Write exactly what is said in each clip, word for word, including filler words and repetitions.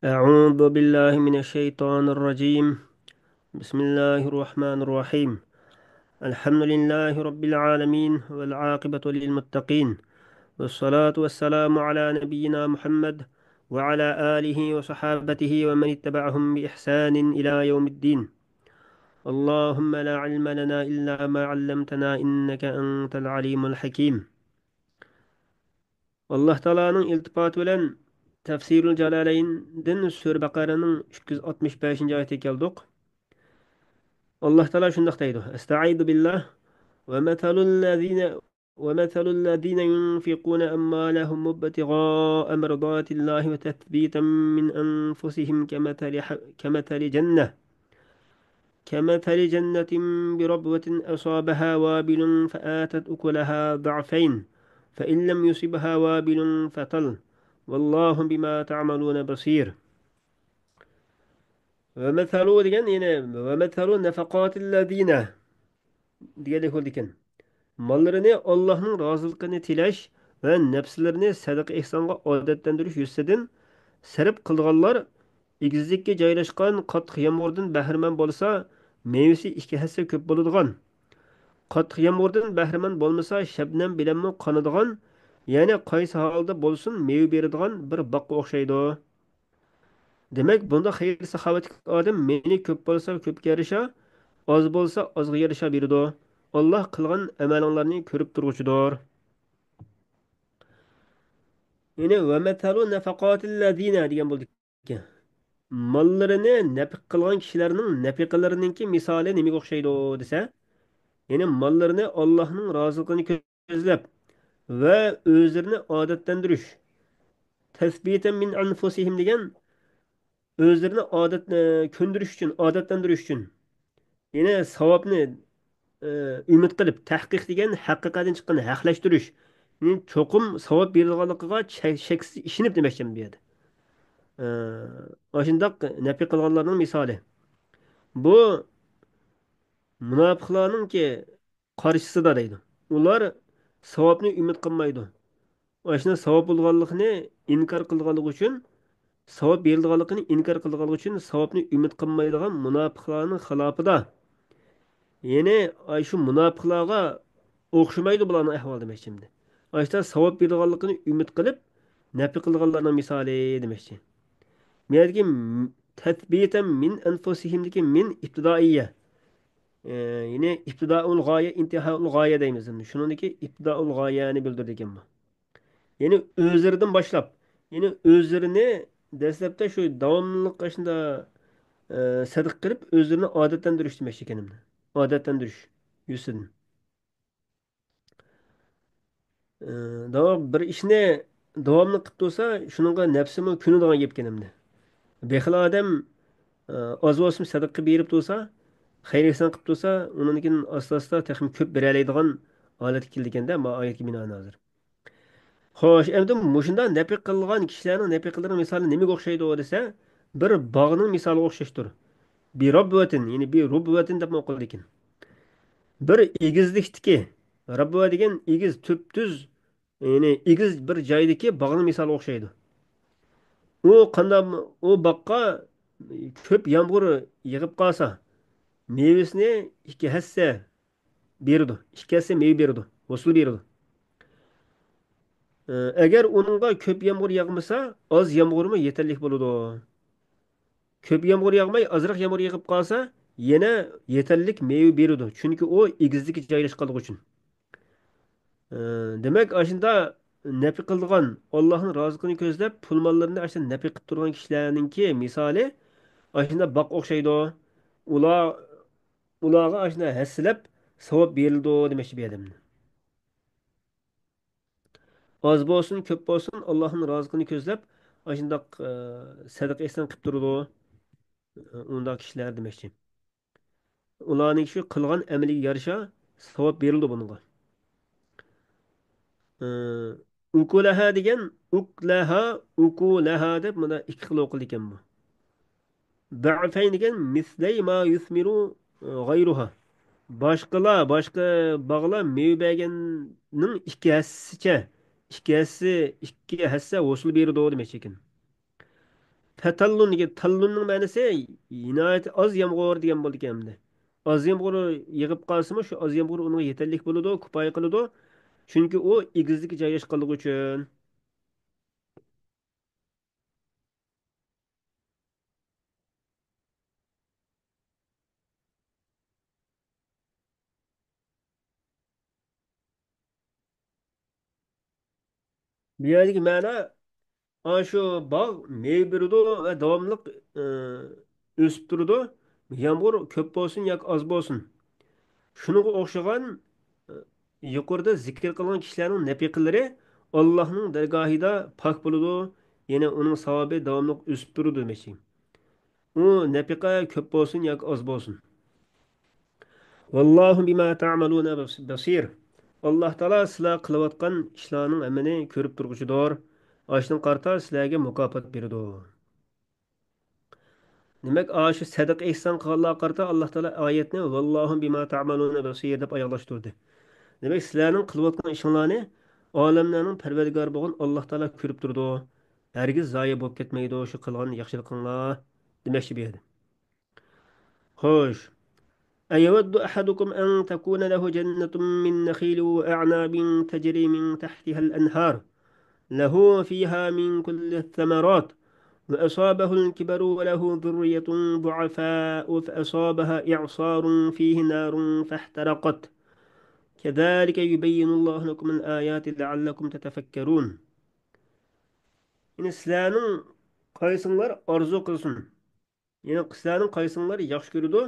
أعوذ بالله من الشيطان الرجيم. بسم الله الرحمن الرحيم. الحمد لله رب العالمين والعاقبة للمتقين. والصلاة والسلام على نبينا محمد وعلى آله وصحابته ومن اتبعهم بإحسان إلى يوم الدين. اللهم لا علم لنا إلا ما علمتنا إنك أنت العليم الحكيم. ئاللاھ تائالانىڭ ئىلتىپاتى بىلەن تەفسىرۇل جالالەيندىن سۈرە بەقەرەنىڭ ئۈچ يۈز ئاتمىش بەشىنچى ئايىتىگە كەلدۇق. ئاللاھ تائالا شۇنداق دەيدۇ: أستعيذ بالله. ومثل الذين، ومثل الذين ينفقون أموالهم ابتغاء مرضات الله وتثبيتا من أنفسهم كمثل ح-، كمثل جنة كمثل جنة بربوة أصابها وابل فآتت أكلها ضعفين فإن لم يصبها وابل فطل والله بما تعملون بصير. ۋەمەسەلۇ دېگەن، يەنى ۋەمەسەلۇ نەفەقاتىللەزىنە دېگەندەك بولىدىكەن. ماللىرىنى ئاللاھنىڭ رازىلىقىنى تىلەش ۋە نەپسلىرىنى سەدىقە ئېھسانغا ئادەتلەندۈرۈش يۈزىسىدىن سەرپ قىلىدىغانلار ئېگىزلىككە جايلاشقان قاتتىق يامغۇردىن بەھرىمەن بولسا، مېۋىسى ئىككى ھەسسە كۆپ بولىدىغان، قاتتىق يامغۇردىن بەھرىمەن بولمىسا، شەبنەم بىلەنمۇ قانىدىغان، يەنى قايسى ھالدا بولسۇن مېۋە بېرىدىغان بىر باغقا ئوخشايدۇ. دېمەك، بۇنداق خەير-ساخاۋەتلىك ئادەم مېۋىنى كۆپ بولسا كۆپكە يارىشا، ئاز بولسا ئازغا يارىشا بېرىدۇ. ئاللاھ قىلغان ئەمەلىڭلارنى كۆرۈپ تۇرغۇچىدۇر. يەنى، ۋەمەسەلۇ نەفەقاتىللەزىنە دېگەن بولدى. ماللىرىنى نەپىقە قىلغان كىشىلەرنىڭ نەپىقىلىرىنىڭكى مىسالى نېمىگە ئوخشايدۇ دېسە، يەنى ماللىرىنى ئاللاھنىڭ رازىلىقىنى كۆزلەپ ۋە ئۆزلىرىنى ئادەتلەندۈرۈش، تەسبىتەن مىن ئەنفۇسىھىم دېگەن ئۆزلىرىنى ئادەت، كۆندۈرۈش ئۈچۈن، ئادەتلەندۈرۈش ئۈچۈن، يەنى ساۋابنى ئۈمىد قىلىپ، تەھقىق دېگەن ھەقىقەتتىن چىققان ھەقلەشتۈرۈشنى چوقۇم ساۋاب بېرىدىغانلىقىغا چە-، شەكسىز ئىشىنىپ دېمەكچى بۇ يەردە. ئاشۇنداق نەپىق قىلغانلارنىڭ مىسالى. بۇ مۇناپىقلارنىڭكى قارشىسىدا دەيدۇ. ئۇلار ساۋابنى ئۈمىد قىلمايدۇ. ئاشۇنى ساۋاب بولىدىغانلىقىنى ئىنكار قىلىدىغانلىقى ئۈچۈن، ساۋاب بېرىلىدىغانلىقىنى ئىنكار قىلىدىغانلىقى ئۈچۈن ساۋابنى ئۈمىد قىلمايدىغان مۇناپىقلارنىڭ خىلاپىدا. يەنى، ئاي، شۇ مۇناپىقلارغا ئوخشىمايدۇ بۇلارنىڭ ئەھۋالى دېمەكچى ئەمدى. ئاشۇنداق ساۋاب بېرىدىغانلىقىنى ئۈمىد قىلىپ، نەپىق قىلىدىغانلارنىڭ مىسالى دېمەكچى. بۇ يەردىكى م-، تەسبىتەن مىن ئەنفۇسىھىمدىكى مىن ئىپتىدائىيە. ئى، يەنى ئىپتىدائۇل غايە، ئىنتىھائۇل غايە دەيمىز. شۇنىڭدىكى ئىپتىدائۇل غايەنى بىلدۈرىدىكەن بۇ. يەنى ئۆزلىرىدىن باشلاپ، يەنى ئۆزلىرىنى دەسلەپتە شۇ داۋاملىق ئاشۇنداق، ئى، سەدىقە قىلىپ، ئۆزلىرىنى ئادەتلەندۈرۈش دېمەكچى ئىكەن ئەمدى. ئادەتلەندۈرۈش يۈزىسىدىن. ئى، داۋام، بىر ئىشنى داۋاملىق قىلىپ تۇرسا، شۇنىڭغا نەپسىمۇ كۆنىدىغان گەپكەن ئەمدى. بېخىل ئادەم، ئى، ئاز بولسىمۇ سەدىقە بېرىپ تۇرسا، خەير ئېھسان قىلىپ تۇرسا، ئۇنىڭدىن كېيىن ئاستا-ئاستا تېخىمۇ كۆپ بېرەلەيدىغان ھالەتكە كېلىدىكەن-دە، ما ئايەتكە بىنائەن ھازىر. خوش، ئەمدى مۇشۇنداق نەپىق قىلغان كىشىلەرنىڭ نەپىق قىلىدىغان مىسالى نېمىگە ئوخشايدۇ دېسە، بىر باغنىڭ مىسالىغا ئوخشاشتۇر. بىرەبۋەتىن، يەنى بىرۇبۋەتىن دەپمۇ ئوقۇلىدىكەن. بىر ئېگىزلىكتىكى، رەبۋە دېگەن ئېگىز، تۈپتۈز، يەنى ئېگىز بىر جايدىكى باغنىڭ مىسالىغا ئوخشايدۇ. ئۇ قانداق، ئۇ باغقا كۆپ يامغۇر يېغىپ قالسا، مېۋىسىنى ئىككى ھەسسە بېرىدۇ، ئىككى ھەسسە مېۋە بېرىدۇ، ھوسۇل بېرىدۇ. ئەگەر ئۇنىڭغا كۆپ يامغۇر ياغمىسا، ئاز يامغۇرمۇ يېتەرلىك بولىدۇ. كۆپ يامغۇر ياغماي، ئازراق يامغۇر يېغىپ قالسا، يەنە يېتەرلىك مېۋە بېرىدۇ. چۈنكى ئۇ ئېگىزلىككە جايلاشقانلىقى ئۈچۈن. ئى، دېمەك، ئاشۇنداق نەپىق قىلىدىغان، ئاللاھنىڭ رازىلىقىنى كۆزلەپ، پۇل ماللىرىنى ئاشۇنداق نەپىق قىلىپ تۇرغان كىشىلەرنىڭكى مىسالى ئاشۇنداق باغقا ئوخشايدۇ. ئۇلار، ئۇلارغا ئاشۇنداق ھەسسىلەپ ساۋاب بېرىلىدۇ دېمەكچى بۇ ئادەمنى. ئاز بولسۇن، كۆپ بولسۇن، ئاللاھنىڭ رازىلىقىنى كۆزلەپ، ئاشۇنداق، ئى، سەدىقە ئېھسان قىلىپ تۇرىدۇ. ئۇنداق كىشىلەر دېمەكچى. ئۇلارنىڭ شۇ قىلغان ئەمىلىگە يارىشا ساۋاب بېرىلىدۇ بۇنىڭغا. ئى، ئۇكۇلەھا دېگەن، ئۇكلەھا، ئۇكۇلەھا دەپ مانا ئىككى خىل ئوقۇلىدىكەن بۇ. ضعفين دېگەن مىسلەي ما يۇسمىرۇ غەيرۇھا. باشقىلار، باشقا باغلار مېۋە بەرگەننىڭ ئىككى ھەسسىچە، ئىككى ھەسسە، ئىككى ھەسسە ھوسۇل بېرىدۇ دېمەكچى ئىكەن. فَتَلٌّ دېگەن، تَلٌّنىڭ مەنىسى ناھايىتى ئاز يامغۇر دېگەن بولىدىكەن ئەمدى. ئاز يامغۇر يېغىپ قالسىمۇ، شۇ ئاز يامغۇر ئۇنىڭغا يېتەرلىك بولىدۇ، كۇپايە قىلىدۇ. چۈنكى ئۇ ئېگىزلىككە جايلاشقانلىقى ئۈچۈن. بۇ يەردىكى مەنە، ئاشۇ باغ مېۋە بېرىدۇ ۋە داۋاملىق، ئى، ئۆسۈپ تۇرىدۇ. يامغۇر كۆپ بولسۇن ياكى ئاز بولسۇن. شۇنىڭغا ئوخشىغان، ئى، يۇقىرىدا زىكىر قىلغان كىشىلەرنىڭ نەپىقىلىرى ئاللاھنىڭ دەرگاھىدا پاك بولىدۇ، يەنە ئۇنىڭ ساۋابى داۋاملىق ئۆسۈپ تۇرىدۇ دېمەكچى. ئۇ نەپىقە كۆپ بولسۇن ياكى ئاز بولسۇن. والله بما تعملون بصير. ئاللاھ تائالا سىلەر قىلىۋاتقان ئىشلارنىڭ ھەممىنى كۆرۈپ تۇرغۇچىدۇر. ئاشۇنىڭغا قارىتا سىلەرگە مۇكاپات بېرىدۇ. دېمەك، ئاشۇ سەدىقە ئېھسان قىلغانلارغا قارىتا ئاللاھ تائالا ئايەتنى والله بما تعملون بصير دەپ ئاياغلاشتۇردى. دېمەك، سىلەرنىڭ قىلىۋاتقان ئىشىڭلارنى ئالەملەرنىڭ پەرۋەردىگارى بولغان ئاللاھ تائالا كۆرۈپ تۇرىدۇ. ھەرگىز زايە بولۇپ كەتمەيدۇ شۇ قىلغان ياخشىلىقىڭلار دېمەكچى بۇ يەردە. خوش. أيود أحدكم أن تكون له جنة من نخيل وأعناب تجري من تحتها الأنهار له فيها من كل الثمرات وأصابه الكبر وله ذرية ضعفاء فأصابها إعصار فيه نار فاحترقت كذلك يبين الله لكم الآيات لعلكم تتفكرون. يەنى سىلەرنىڭ قايسىڭلار ئارزۇ قىلسۇن؟ يەنى سىلەرنىڭ قايسىڭلار ياخشى كۆرىدۇ؟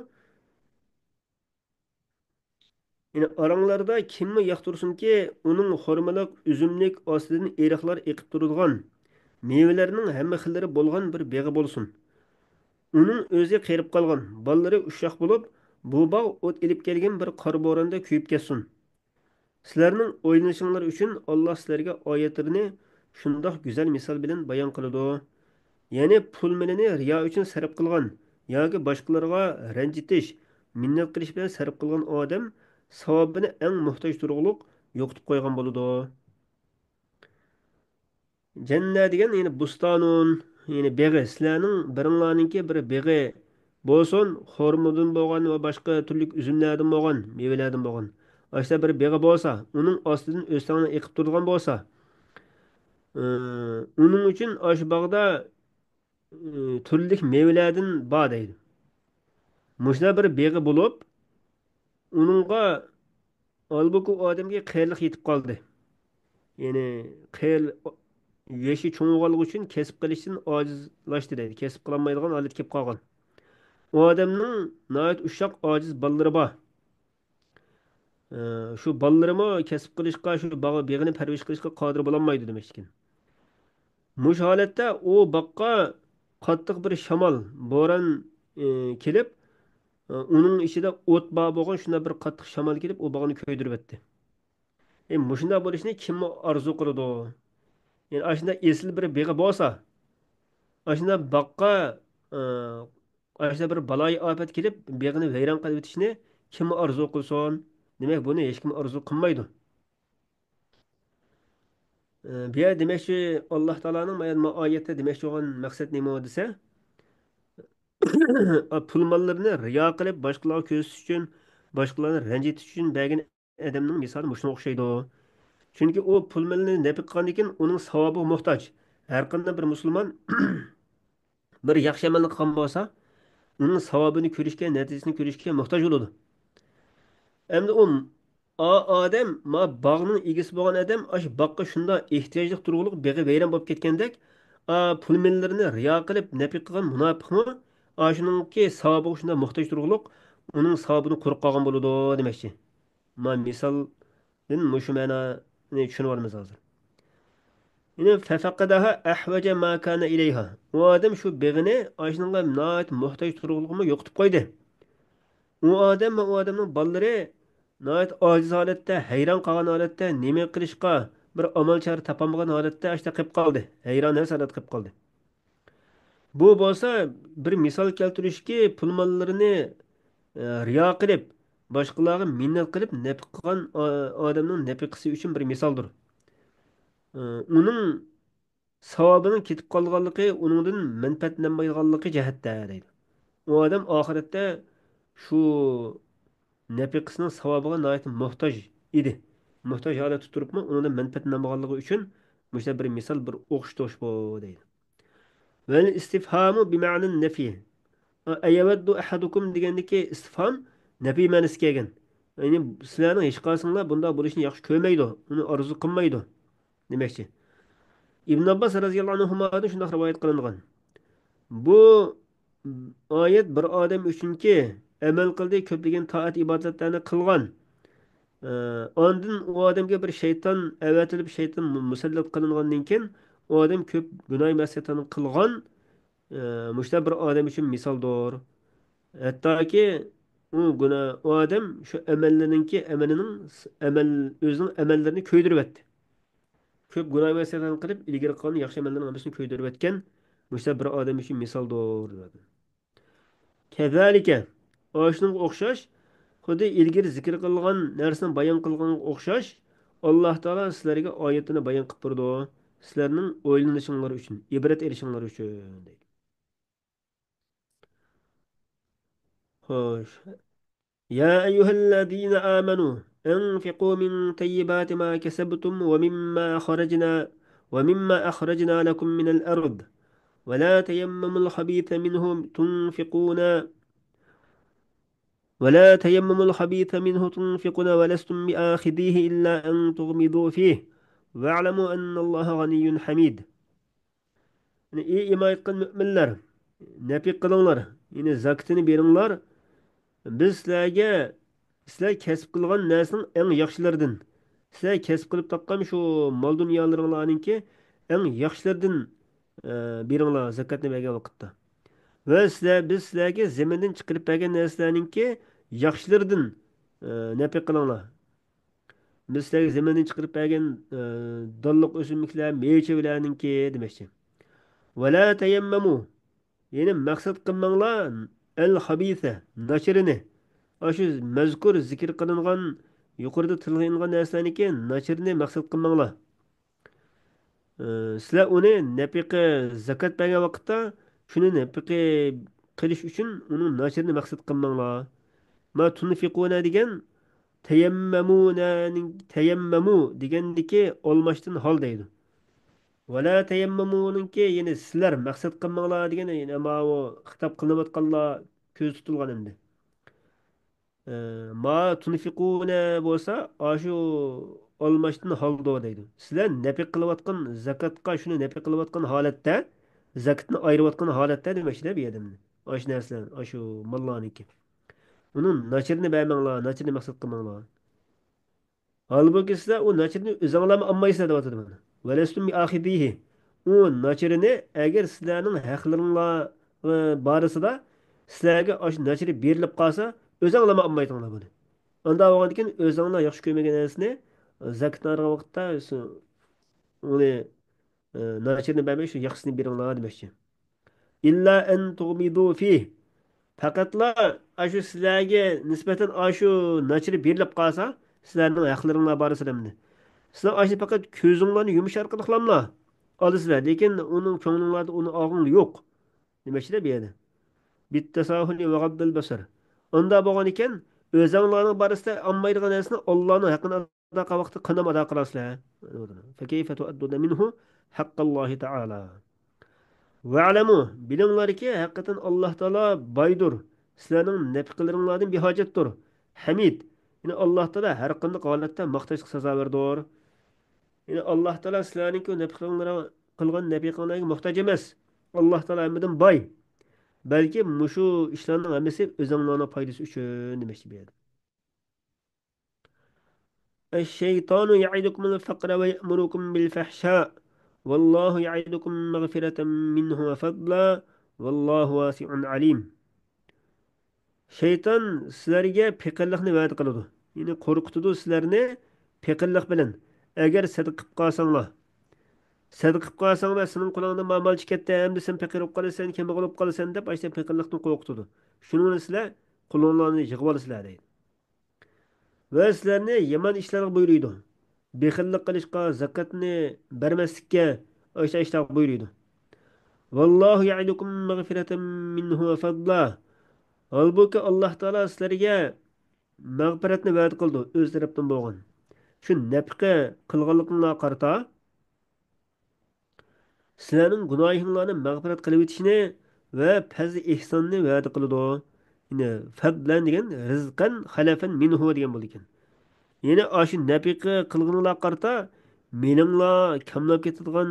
يەنى ئاراڭلاردا كىممۇ ياقتۇرسۇنكى، ئۇنىڭ خورمىلىق، ئۈزۈملۈك، ئاستىدىن ئېرىقلار ئېقىپ تۇرىدىغان، مېۋىلەرنىڭ ھەممە خىللىرى بولغان بىر بېغى بولسۇن. ئۇنىڭ ئۆزى قېرىپ قالغان، بالىلىرى ئۇششاق بولۇپ، بۇ باغ ئوت ئېلىپ كەلگەن بىر قارا بوراندا كۆيۈپ كەتسۇن. سىلەرنىڭ ئويلىنىشىڭلار ئۈچۈن ئاللاھ سىلەرگە ئايەتلىرىنى شۇنداق گۈزەل مىسال بىلەن بايان قىلىدۇ. يەنى پۇل مېلىنى رىيا ئۈچۈن سەرپ قىلغان ياكى باشقىلارغا رەنجىتىش، مىننەت قىلىش بىلەن سەرپ قىلغان ئادەم ساۋابىنى ئەڭ موھتاج تۇرغۇلۇق يوقىتىپ قويغان بولىدۇ. جەننە دېگەن، يەنى بۇستانۇن، يەنى بېغى. سىلەرنىڭ بىرىڭلارنىڭكى بىر بېغى بولسۇن، خورمىدىن بولغان ۋە باشقا تۈرلۈك ئۈزۈملەردىن بولغان، مېۋىلەردىن بولغان. ئاشۇنداق بىر بېغى بولسا، ئۇنىڭ ئاستىدىن ئۆستەڭلەر ئېقىپ تۇرىدىغان بولسا، ئى، ئۇنىڭ ئۈچۈن ئاشۇ باغدا، ئى، تۈرلۈك مېۋىلەردىن بار دەيدۇ. مۇشۇنداق بىر بېغى بولۇپ، ئۇنىڭغا، ھالبۇكى، ئۇ ئادەمگە قېرىلىق يېتىپ قالدى. يەنى قېرىل-، يېشى چوڭىغانلىقى ئۈچۈن كەسىپ قىلىشتىن ئاجىزلاشتى دەيدۇ. كەسىپ قىلالمايدىغان ھالەتكە كېلىپ قالغان. ئۇ ئادەمنىڭ ناھايىتى ئۇششاق ئاجىز بالىلىرى بار. ئى، شۇ بالىلىرىمۇ كەسىپ قىلىشقا، شۇ باغ-، بېغىنى پەرۋىش قىلىشقا قادىر بولالمايدۇ دېمەكچىكەن. مۇشۇ ھالەتتە ئۇ باغقا قاتتىق بىر شامال، بوران، ئى، كېلىپ، ئى، ئۇنىڭ ئىچىدە ئوت بار بولغان شۇنداق بىر قاتتىق شامال كېلىپ، ئۇ باغنى كۆيدۈرۈۋەتتى. ئى، مۇشۇنداق بولۇشىنى كىممۇ ئارزۇ قىلىدۇ؟ يەنى ئاشۇنداق ئېسىل بىر بېغى بولسا، ئاشۇنداق باغقا، ئى، ئاشۇنداق بىر بالايىئاپەت كېلىپ، بېغىنى ۋەيران قىلىۋېتىشنى كىممۇ ئارزۇ قىلسۇن؟ دېمەك، بۇنى ھېچكىم ئارزۇ قىلمايدۇ. ئى، بۇ يەردە دېمەكچى، ئاللاھ تائالانىڭ مانا ئايەتتە دېمەكچى بولغان مەقسەت نېمە دېسە، پۇل ماللىرىنى رىيا قىلىپ، باشقىلارغا كۆرسىتىش ئۈچۈن، باشقىلارنى رەنجىتىش ئۈچۈن بەرگەن ئادەمنىڭ مىسالى مۇشۇنىڭغا ئوخشايدۇ. چۈنكى ئۇ پۇل مالنى نەپىقە قىلغاندىن كېيىن ئۇنىڭ ساۋابىغا موھتاج. ھەرقانداق بىر مۇسۇلمان بىر ياخشى ئەمەلنى قىلغان بولسا، ئۇنىڭ ساۋابىنى كۆرۈشكە، نەتىجىسىنى كۆرۈشكە موھتاج بولىدۇ. ئەمدى ئۇ، ئا-، ئادەم، ما باغنىڭ ئىگىسى بولغان ئادەم ئاشۇ باغقا شۇنداق ئېھتىياجلىق تۇرغۇلۇق بېغى ۋەيران بولۇپ كەتكەندەك، ئا، پۇل ماللىرىنى رىيا قىلىپ نەپىقە قىلغان مۇناپىقمۇ ئاشۇنىڭكى ساۋابىغا شۇنداق موھتاج تۇرغۇلۇق، ئۇنىڭ ساۋابىدىن قۇرۇق قالغان بولىدۇ دېمەكچى. ما مىسالدىن مۇشۇ مەنانى چۈشىنىۋالىمىز ھازىر. يەنى فَفَقَدَهَا أَحْوَجَ مَا كَانَ إِلَيْهَا. ئۇ ئادەم شۇ بېغىنى ئاشۇنىڭغا ناھايىتى موھتاج تۇرغۇلۇقىمۇ يوقىتىپ قويدى. ئۇ ئادەم ۋە ئۇ ئادەمنىڭ بالىلىرى ناھايىتى ئاجىز ھالەتتە، ھەيران قالغان ھالەتتە، نېمە قىلىشقا، بىر ئامال چارە تاپالمىغان ھالەتتە ئاشۇنداق قېلىپ قالدى. ھەيران ھالەتتە قېلىپ قالدى. بۇ بولسا بىر مىسال كەلتۈرۈشكى، پۇل ماللىرىنى، ئە، رىيا قىلىپ، باشقىلارغا مىننەت قىلىپ نەپىقە قىلغان ئا-، ئادەمنىڭ نەپىقىسى ئۈچۈن بىر مىسالدۇر. ئە، ئۇنىڭ ساۋابىنىڭ كېتىپ قالغانلىقى، ئۇنىڭدىن مەنپەئەتلەنمەيدىغانلىقى جەھەتتە دەيدۇ. ئۇ ئادەم ئاخىرەتتە شۇ نەپىقىسىنىڭ ساۋابىغا ناھايىتى موھتاج ئىدى. موھتاج ھالەتتە تۇرۇپمۇ ئۇنىڭدىن مەنپەئەتلەنمىغانلىقى ئۈچۈن مۇشۇنداق بىر مىسال، بىر ئوخشىتىش بۇ دەيدۇ. ۋەل ئىستىفھامۇ بىمەنەن نەفي. ئەيەۋەددۇ ئەھەدۇكۇم دېگەندىكى ئىستىفھام نەپىي مەنىسىگە كەلگەن. يەنى سىلەرنىڭ ھېچقايسىڭلار بۇنداق بولۇشىنى ياخشى كۆرمەيدۇ، ئۇنى ئارزۇ قىلمايدۇ دېمەكچى. ئىبن ئابباس رەزىياللاھۇ ئەنھۇمادىن شۇنداق رىۋايەت قىلىنغان. بۇ ئايەت بىر ئادەم ئۈچۈنكى، ئەمەل قىلدى، كۆپلىگەن تائەت ئىبادەتلەرنى قىلغان. ئە، ئاندىن ئۇ ئادەمگە بىر شەيتان ئەۋەتىلىپ، شەيتان مۇ-، مۇسەللەت قىلىنغاندىن كېيىن، ئۇ ئادەم كۆپ گۇناھ مەسىيەتلەرنى قىلغان، ئە، مۇشۇنداق بىر ئادەم ئۈچۈن مىسالدۇر. ھەتتاكى ئۇ گۇناھ، ئۇ ئادەم شۇ ئەمەللىرىنىڭكى، ئەمەلىنىڭ، ئەمەل، ئۆزىنىڭ ئەمەللىرىنى كۆيدۈرۈۋەتتى. كۆپ گۇناھ مەسىيەتلەرنى قىلىپ، ئىلگىرى قىلغان ياخشى ئەمەللەرنىڭ ھەممىسىنى كۆيدۈرۈۋەتكەن مۇشۇنداق بىر ئادەم ئۈچۈن مىسالدۇر، دەيدۇ. كەزالىكە، ئاشۇنىڭغا ئوخشاش، خۇددى ئىلگىرى زىكىر قىلغان نەرسىنى بايان قىلغانغا ئوخشاش، ئاللاھ تائالا سىلەرگە ئايەتنى بايان قىلىپ بېرىدۇ، سىلەرنىڭ ئويلىنىشىڭلار ئۈچۈن، ئىبرەت ئېلىشىڭلار ئۈچۈن، دەيدۇ. خوش. يا أيها الذين آمنوا أنفقوا من طيبات ما كسبتم ومما أخرجنا، ومما أخرجنا لكم من الأرض، ولا تيمموا الخبيث منه تنفقون، ولا تيمموا الخبيث منه تنفقون ولستم بآخذيه إلا أن تغمضوا فيه، واعلموا أن الله غني حميد. يەنى، ئى ئىمان ئېيتقان مۆمىنلەر، نەپىق قىلىڭلار، يەنى زاكىتىنى بېرىڭلار. بىز سىلەرگە، سىلەر كەسىپ قىلغان نەرسىنىڭ ئەڭ ياخشىلىرىدىن، سىلەر كەسىپ قىلىپ تاپقان شۇ مال-دۇنيالىرىڭلارنىڭكى ئەڭ ياخشىلىرىدىن، ئە، بېرىڭلار، زاكاتنى بەرگەن ۋاقىتتا. ۋە سىلەر، بىز سىلەرگە زېمىندىن چىقىرىپ بەرگەن نەرسىلەرنىڭكى ياخشىلىرىدىن، ئە، نەپىق قىلىڭلار. بىز سىلەرگە زېمىندىن چىقىرىپ بەرگەن، ئە، دانلىق ئۆسۈملۈكلەر، مېۋە-چېۋىلەرنىڭكى دېمەكچى. ۋەلا تەيەممەمۇ، يەنى مەقسەت قىلماڭلار، ئەل خەبىسە، ناچىرىنى. ئاشۇ مەزكۇر، زىكىر قىلىنغان، يۇقىرىدا تىلغا ئېلىنغان نەرسىلەرنىڭكى ناچىرىنى مەقسەت قىلماڭلار. ئە، سىلەر ئۇنى نەپىقە، زاكات بەرگەن ۋاقىتتا شۇنى نەپىقە قىلىش ئۈچۈن ئۇنىڭ ناچىرىنى مەقسەت قىلماڭلار. ما تۇنفىقۇنە دېگەن تەيەممەمۇنەنىڭ، تەيەممەمۇ دېگەندىكى ئالماشتىن ھال دەيدۇ. ۋەلا تەيەممەمۇنىڭكى، يەنى سىلەر مەقسەت قىلماڭلار دېگەن، يەنى ماۋۇ خىتاب قىلىنىۋاتقانلار كۆزدە تۇتۇلغان ئەمدى. ئە، ما تۇنفىقۇنە بولسا، ئاشۇ ئالماشتىن ھالدۇ دەيدۇ. سىلەر نەپىق قىلىۋاتقان زاكاتقا، شۇنى نەپىق قىلىۋاتقان ھالەتتە، زاكىتنى ئايرىۋاتقان ھالەتتە دېمەكچىدە بۇ يەردە. ئاشۇ نەرسىلەر، ئاشۇ ماللارنىڭكى. ئۇنىڭ ناچىرىنى بەرمەڭلار، ناچىرىنى مەقسەت قىلماڭلار. ھالبۇكى، سىلەر ئۇ ناچىرىنى ئۆزۈڭلارمۇ ئالمايسىلەر دەۋاتىدۇ مانا. ۋەلەستۇم بىئاخىزىھى. ئۇ ناچىرىنى ئەگەر سىلەرنىڭ ھەقلىرىڭلار، ئى، بارىسىدا سىلەرگە ئاشۇ ناچىرى بېرىلىپ قالسا، ئۆزۈڭلارمۇ ئالمايتىڭلار بۇنى. ئانداق بولغاندىكىن ئۆزۈڭلار ياخشى كۆرمىگەن نەرسىنى زاكىتنى ئايرىغان ۋاقىتتا ئۇنى، ئى، ناچىرىنى بەرمەي، شۇ ياخشىسىنى بېرىڭلار دېمەكچى. ئىللا ئەن تۇغمىدۇ فىھ. پەقەتلا ئاشۇ سىلەرگە نىسبەتەن ئاشۇ ناچىرى بېرىلىپ قالسا، سىلەرنىڭ ھەقلىرىڭلار بار سىلەرنى. سىلەر ئاشۇنى پەقەت كۆزۈڭلارنى يۇمۇش ئارقىلىقلاملا ئالىسىلەر، لېكىن ئۇنىڭ كۆڭلۈڭلاردا ئۇنى ئالغۇڭ يوق. دېمەكچىدە بۇ يەردە. بالتساهل وغض البصر. ئۇنداق بولغان ئىكەن، ئۆزۈڭلارنىڭ بارىسىدا ئالمايدىغان نەرسىنى ئاللانىڭ ھەققىنى ئادا قىلغان ۋاقىتتا قانداق ئادا قىلارسىلەر؟ فكيف تؤدون منه حق الله تعالى. ۋەئلەمۇ، بىلىڭلاركى، ھەقىقەتەن ئاللاھ تائالا بايدۇر، سىلەرنىڭ نەپىقىلىرىڭلاردىن بىھاجەتتۇر. ھەمىد، يەنى ئاللاھ تائالا ھەر قانداق ھالەتتە ماختاشقا سازاۋەردۇر. يەنى ئاللاھ تائالا سىلەرنىڭكى نەپىقىڭلار، قىلغان نەپىقىڭلارغا موھتاج ئەمەس. ئاللاھ تائالا ھەممىدىن باي. بەلكى مۇشۇ ئىشلارنىڭ ھەممىسى ئۆزۈڭلارنىڭ پايدىسى ئۈچۈن دېمەكچى بۇ يەردە. الشيطان يعدكم الفقر ويأمركم بالفحشاء والله يعدكم مغفرة منه وفضلا والله واسع عليم. شەيتان سىلەرگە پېقىرلىقنى ۋەدە قىلىدۇ. يەنى قورقۇتىدۇ سىلەرنى پېقىرلىق بىلەن. ئەگەر سەدىقە قىلىپ قالساڭلار. سەدىقە قىلىپ قالساڭلار، سېنىڭ قولۇڭدىن ما مال چىقىپ كەتتى، ئەمدى سەن پېقىر بولۇپ قالىسەن، كەمبەغەل بولۇپ قالىسەن دەپ، ئاشۇ پېقىرلىقتىن قورقۇتىدۇ. شۇنىڭ بىلەن سىلەر قولۇڭلارنى يىغىۋالىسىلەر دەيدۇ. ۋە سىلەرنى يامان ئىشلارغا بۇيرۇيدۇ. بېخىللىق قىلىشقا، زاكاتنى بەرمەسلىككە، ئاشتا ئاشتا بۇيرۇيدۇ. ۋاللاھۇ يەئىدۇكۇم مەغفىرەتەن مىنھۇ ۋە فەضلا. ھالبۇكى، ئاللاھ تائالا سىلەرگە مەغپىرەتنى ۋەدە قىلىدۇ ئۆز تەرەپتىن بولغان. شۇ نەپىقە قىلغانلىقىڭلارغا قارىتا، سىلەرنىڭ گۇناھىڭلارنى مەغپىرەت قىلىۋېتىشنى ۋە پەزلى ئېھساننى ۋەدە قىلىدۇ. يەنى فەدلەن دېگەن رىزقەن خەلەفەن مىنھۇ دېگەن بولىدىكەن. يەنى ئاشۇ نەپىقە قىلغىنىڭلارغا قارىتا مېلىڭلار كەملەپ كېتىدىغان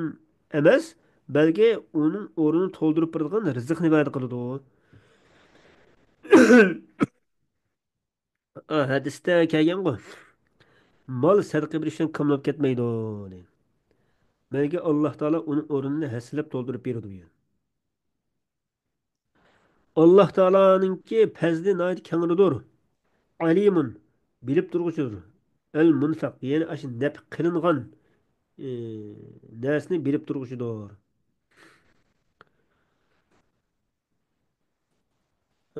ئەمەس، بەلكى ئۇنىڭ ئورنىنى تولدۇرۇپ بېرىدىغان رىزىقنى ۋەدە قىلىدۇ. ئا، ھەدىستە كەلگەنغۇ، مال سەدىقە بېرىش بىلەن كاملاپ كەتمەيدۇ، دەيدۇ. بەلكى ئاللاھ تائالا ئۇنىڭ ئورنىنى ھەسسىلەپ تولدۇرۇپ بېرىدۇ، دېگەن. ئاللاھ تائالانىڭكى پەزلى ناھايىتى كەڭرىدۇر. ئەلىمۇن، بىلىپ تۇرغۇچىدۇر. ئەل مۇنفەق، يەنى ئاشۇ نەپىق قىلىنغان، ئى، نەرسىنى بىلىپ تۇرغۇچىدۇر.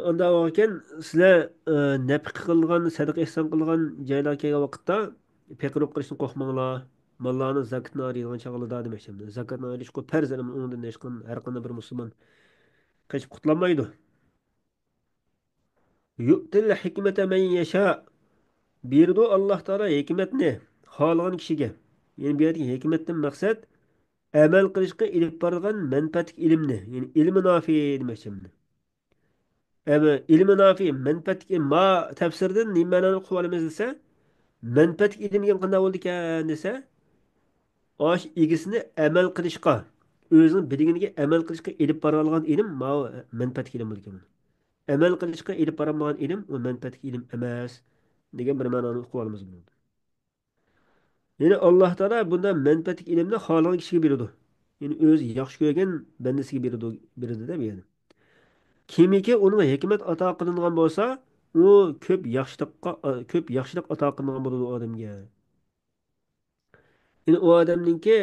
ئانداق بولغانكەن، سىلەر، ئى، نەپىقە قىلغان، سەدىقە ئېھسان قىلغان جايلارغا كەلگەن ۋاقىتتا پېقىر بولۇپ قېلىشتىن قورقماڭلار. ماللارنى زاكىتىنى ئايرىدىغان چاغلىدا دېمەكچى. زاكىتنى ئايرىشقۇ پەرز، ئۇنىڭدىن ھېچقان-، ھەر قانداق بىر مۇسۇلمان قېچىپ قۇتۇلالمايدۇ. يۇئتىل ھىكمەتە مەن يەشا. بېرىدۇ ئاللاھ تائالا ھېكمەتنى خالىغان كىشىگە. يەنى بۇ يەردىكى ھېكمەتتىن مەقسەت ئەمەل قىلىشقا ئېلىپ بارىدىغان مەنپەئەتلىك ئىلىمنى، يەنى ئىلمى نافى دېمەكچى. ئەمە ئىلمى نافى، مەنپەئەتلىك ئىلىم، ما تەپسىرىدىن نېمە مەنانى ئۇقۇۋالىمىز دېسە، مەنپەئەتلىك ئىلىم دېگەن قانداق بولىدىكەن دېسە، ئاشۇ ئىگىسىنى ئەمەل قىلىشقا، ئۆزىنىڭ بىلگىنىگە ئەمەل قىلىشقا ئېلىپ بارالىغان ئىلىم، ماۋۇ مەنپەئەتلىك ئىلىم بولىدىكەن. ئەمەل قىلىشقا ئېلىپ بارالمىغان ئىلىم، ئۇ مەنپەئەتلىك ئىلىم ئەمەس، دېگەن بىر مەنانى ئۇقۇۋالىمىز بۇنىڭدىن. يەنى ئاللاھ تائالا بۇنداق مەنپەئەتلىك ئىلىمنى خالىغان كىشىگە بېرىدۇ. يەنى ئۆزى ياخشى كۆرگەن بەندىسىگە بېرىدۇ، بېرىدۇ دەپ يەنى. كىمكى ئۇنىڭغا ھېكمەت ئاتا قىلىنغان بولسا، ئۇ كۆپ ياخشىلىققا، كۆپ ياخشىلىق ئاتا قىلىنغان بولىدۇ ئۇ ئادەمگە. يەنى ئۇ ئادەمنىڭكى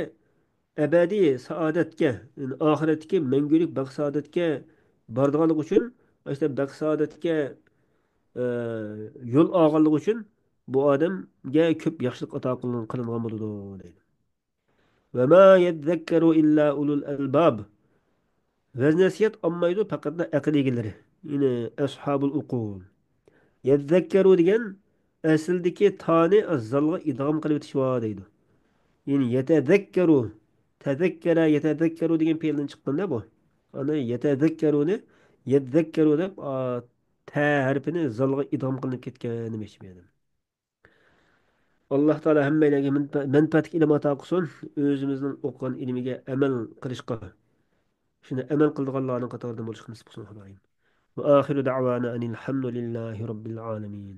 ئەبەدىي سائادەتكە، يەنى ئاخىرەتتىكى مەڭگۈلۈك بەخت سائادەتكە بارىدىغانلىقى ئۈچۈن، ئاشۇنداق بەخت سائادەتكە، ئە، يول ئالغانلىقى ئۈچۈن بۇ ئادەمگە كۆپ ياخشىلىق ئاتا قىلىنغان، قىلىنغان بولىدۇ، دەيدۇ. ۋەما يەززەككەرۇ ئىللا ئۇلۇل ئەلباب. ۋەز نەسىھەت ئالمايدۇ پەقەتلا ئەقىل ئىگىلىرى، يەنى ئەسھابۇل ئۇقۇل. يەززەككەرۇ دېگەن ئەسلىدىكى تانى زالغا ئىدغام قىلىۋېتىش بار دەيدۇ. يەنى يەتەزەككەرۇ، تەزەككەرە يەتەزەككەرۇ دېگەن پېئىلدىن چىققاندا بۇ. ئانا يەتەزەككەرۇنى يەتزەككەرۇ دەپ، ئا، تە ھەرپىنى زالغا ئىدغام قىلىنىپ كەتكەن دېمەكچى بۇ يەردە. ئاللاھ تائالا ھەممەيلەنگە مەنپە-، مەنپەئەتلىك ئىلىم ئاتا قىلسۇن. ئۆزىمىزنىڭ ئوقۇغان ئىلمىگە ئەمەل قىلىشقا، شۇنى ئەمەل قىلىدىغانلارنىڭ قاتارىدىن بولۇشقا نېسىپ قىلسۇن، خۇدايىم. وآخر دعوانا أن الحمد لله رب العالمين.